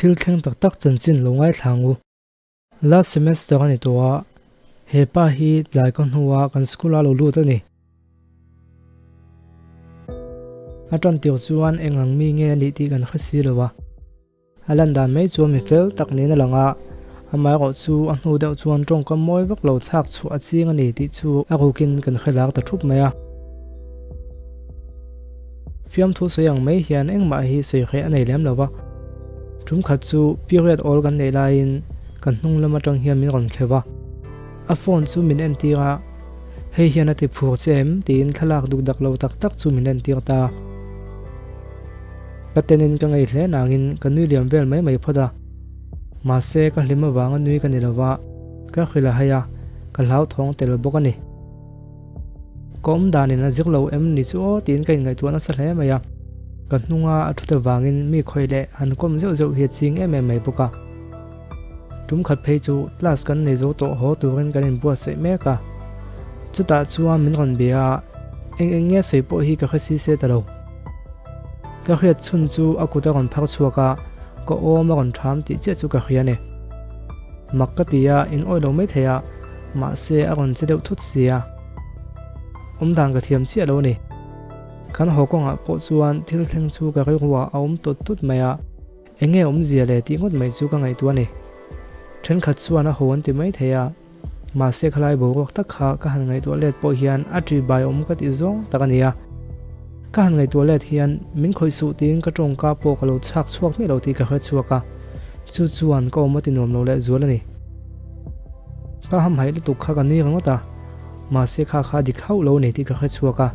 Thil thleng tak tak chanchin lo ngaithla ang u. Last semester a ni tawh a, he pa hi tlai ka hnua kan school a lo lut a ni. A tan tir chuan eng ang mi nge a nih tih kan hre si lo a. A lan dan mai chuan mi fel tak niin a lang a, amaherawh chu a hnu deuh chuan tawngkam mawi vak lo chhak chhuah a ching a ni tih chu a rukin kan hre lar ta thup mai a. Fiamthu sawi ang mai hian engmah hi sawi hreh a nei lem lo va. Tum khat chu period awl kan neih laiin kan hnung lam atang hian min rawn khev a. A phone chu min entir a, Hei hian a ti phur che em? tiin thlalak duk dak lo tak tak chu min entir ta. Ka tenin ka ngei hle nangin ka nui liam vel mai mai phawt a. Mahse ka hlim avanga nui ka ni lo va, ka hrilh a hai a, ka hlauthawng tel bawk a ni. Ka awm danin a zir lo em ni chu aw tiin ka inngaihtuah nasa hle mai a, ka hnunga a thut avangin mi khawih leh han kawm zeuh zeuh hi a ching em em mai bawk a. Tum khat phei chu class kan nei zo tawh haw turin kan inbuatsaih mek a, chutah chuan min rawn bia a, eng eng nge sawi pawh hi ka hre si se ta lo. Ka hriat chhun chu a kut a rawn phar chhuak a, ka awm a rawn ṭham tih chiah chu ka hria a ni. Mak ka ti a, in awih lo mai thei a, mahse a rawn che deuh thut si a. Awmdan ka thiam chiah lo a ni. Kan haw kawngah pawh chuan thil thleng chu ka rilruah a awm tawt tawt mai a, eng nge awmzia le tih ngawt mai chu ka ngaihtuah a ni. Thenkhat chuan a haw an ti mai thei a, mahse khalai boruak tak kha ka han ngaihtuah let pawh hian a ṭi bai awm ka tih zawng tak a ni a. Ka han ngaihtuah let hian min khawih suh tiin ka tawngka pawh ka lo chhak chhuak miah lo tih ka hre chhuak a, chu chuan ka awm a ti nuam lo leh zual a ni. Ka hamhaih lutuk kha ka ni ringawt a, mahse kha kha dik hauh lo a ni tih ka hre chhuak a,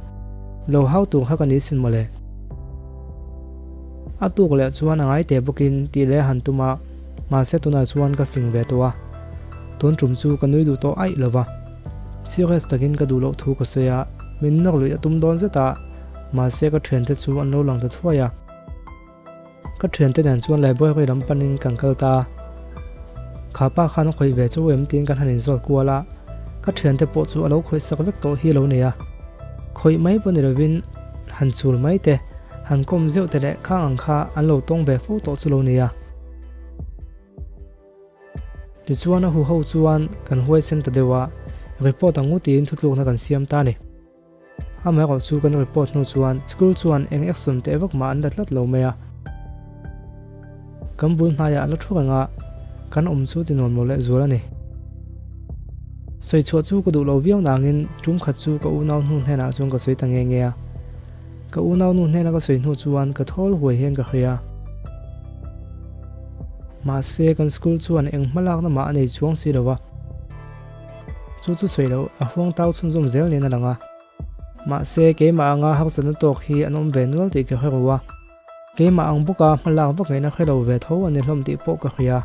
lo hau tur kha ka ni sin mawle. A tuk leh chuan a ngai teh bawkin tih leh han tum a, mahse tunah chuan ka fing ve tawh a, tun tum chu ka nui duh tawh aih lo va. Serious takin ka duh loh thu ka sawi a, min nawk luih a tum dawn zet a, mahse ka thiante chu an lo lang ta thuai a. Ka thiante nen chuan library lam panin kan kal ta a, kha pa khan a khawih ve chauh em tiin kan han inzawt kual a, ka thiante pawh chu a lo khawih sak vek tawh hi a lo nei a. Khawih mai pawh ni lovin han chul mai te, han kawm zeuh te leh khang ang kha an lo tawng ve fo tawh chu lo nei a. Tichuan a huho chuan kan huaisen ta deuh a, report ang u tiin thutlukna kan siam ta a ni. Amaherawh chu kan report hnu chuan school chuan eng action teh vak mah an la tlat lo mai a. Kan bul hnaiah a la thu reng a, kan awm chu ti nuam lo leh zual a ni. Sawi chhuah chu ka duh lo viau nangin tum khat chu ka unau hnu hnenah chuan ka sawi ta nge nge a. Ka unau nu hnena ka sawi hnu chuan ka thawl huai hian ka hria. Mahse kan school chuan eng hmalakna mah a nei chuang si lo va. Chu chu sawi loh a huang tau chhunzawm zel niin a lang a. Mahse keimah anga harsatna tawk hi an awm ve nual tih ka hre ru a. Keimah ang bawka hmalak vak ngaihna hre lo ve tho a ni hlawm tih pawh ka hria.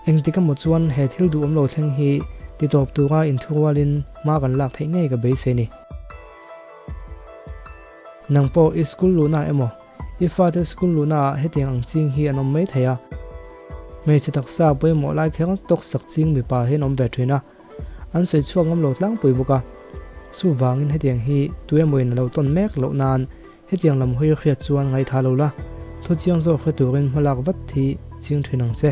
Engtik emaw chuan he thil duhawm lo thleng hi titawp tura inthurualin hma kan lak theih ngei ka beisei ni. Nang pawh i school luhna emaw, i fate school luhna ah hetiang ang ching hi an awm mai thei a. Hmeichhe taksa pawimawh lai kher tawk sak ching mipa hi an awm ve thin a, an sawi chhuak ngam lo tlangpui bawk a. Chuvangin hetiang hi tuemawin a lo tawn mek loh nan hetiang lam hawi hriat chuan ngaihthah lo la, thuchiang zawk hre turin hmalak vat hi ching thin ang che.